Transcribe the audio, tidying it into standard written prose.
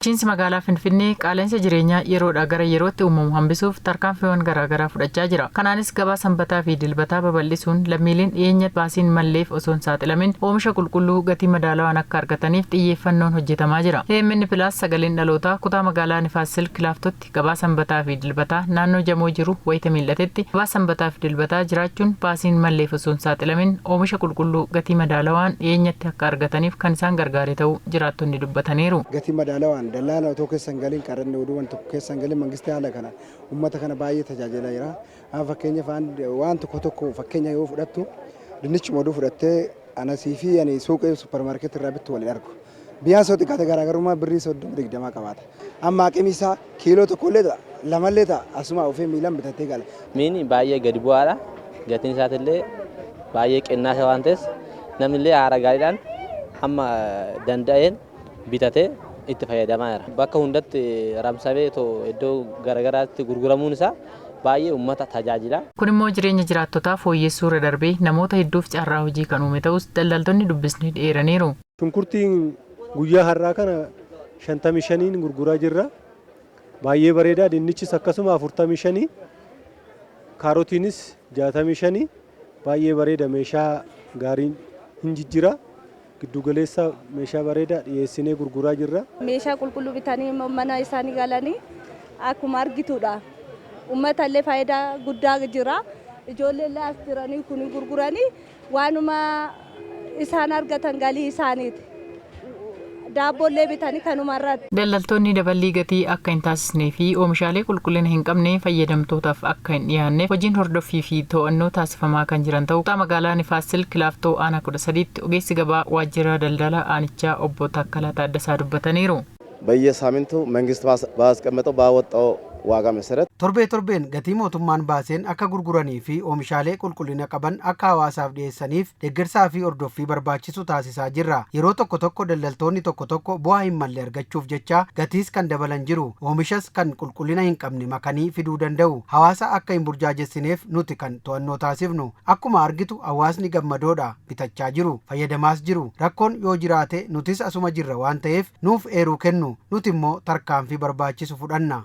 Bulchiinsi magaalaa Finfinnee qaala'insa jireenyaa yeroodhaa gara yerootti uumamu hambisuuf tarkaanfiiwwan garaagaraa fudhachaa jira. Kanaanis gabaa Sanbataa fi Dilbataa babal'isuun lammiileen dhiyeenya baasiin malleef osoo hin saaxilamin oomisha qulqulluu gatii madaalawaan akka argataniif xiyyeeffannoon hojjetamaa jira. AMN Plus Sagaleen Dhalootaa kutaa magaalaa Nifaas Silk Laaftootti gabaa Sanbataa fi Dilbataa naannoo Jamoo jiru wayita mil'atetti gabaa Sanbataa fi Dilbataa jiraachuun baasiin malleef osoo hin saaxilamin oomisha qulqulluu gatii madaalawaan dhiyeenyatti akka argataniif kan isaan gargaare ta'uu jiraattonni dubbataniiru. Gatii madaalawaan dallaala otoo keessa hin galin, qaranni oduu waan tokko keessa hin galin, mangisti haala kana uummata kana baay'ee tajaajilaa jira. Amma fakkeenyaaf waan tokko tokko fakkeenya yoo fudhattu, dinnichuma oduu fudhattee, anasii fi ani suuqii suppermaarkeetii irraa bittu wal hin argu. Biyyaan soo xiqqaate garaagarummaa birrii 30 20 qabaata. Amma haqimi isaa kiiloo tokkollee ta'a, lamallee ta'a, asuma ofii miilaan bitatee gala. Miini baay'ee gadi bu'aadha. Gatiin isaatillee baay'ee qinnaasa waan ta'eef, namni haala gaariidhaan hamma danda'een bitatee itti fayyadamaa jira. Bakka hundatti ramsamee iddoo garaagaraatti gurguramuun isaa baay'ee uummata tajaajila. Kun immoo jireenya jiraattotaa fooyyessuu irra darbee namoota hedduuf carraa hojii kan uume ta'us daldaltoonni dubbisni dheeraniiru. Shunkurtiin guyyaa har'aa kana 55n gurguraa jirra. Baay'ee bareedaa. Dinnichis akkasuma 45, kaarotiinis 65, baay'ee bareeda. Meeshaa gaariin hin jijjira. Giddugaleessa meeshaa bareedaa dhiyeessinee gurguraa jirra. Meeshaa qulqulluu bitanii mana isaanii galanii akkuma argitudha. Uummata illee faayidaa guddaa jira. Ijoollee illee as jiranii kun gurguranii waanuma isaan argatan galii isaaniiti. Daabboollee bitanii kanuma irratti. Daldaltoonni daballii gatii akka hin taasisnee fi oomishaalee qulqullina hin qabne fayyadamtootaaf akka hin dhiyaanneef hojiin hordoffii fi to'annoo taasifamaa kan jiran ta'uu kutaa magaalaa Nifaas Silk Laaftoo aanaa 13tti ogeessi gabaa waajjira daldala aanichaa obbo Taakkalaa Taaddasaa dubbataniiru. በየሳምንቱ መንግስት ባስቀመጠው ባወጣው ዋጋ መሰረት Torbee torbeen gatii mootummaan baaseen akka gurguranii fi oomishaalee qulqullina qaban akka hawaasaaf dhiyeessaniif deeggarsaa fi hordoffii barbaachisu taasisaa jirra. Yeroo tokko tokko daldaltoonni tokko tokko bu'aa hin malle argachuuf jecha gatiis kan dabalan jiru. Oomishas kan qulqullina hin qabne makanii fiduu danda'u. Hawaasa akka hin burjaajessineef nuti kan to'annoo taasifnu. Akkuma argitu hawaasni gammadoodha, bitachaa jiru, fayyadamaas jiru. Rakkoon yoo jiraate nutis asuma jirra waan ta'eef nuuf eeruu kennu. Nuti immoo tarkaanfii barbaachisu fudhanna.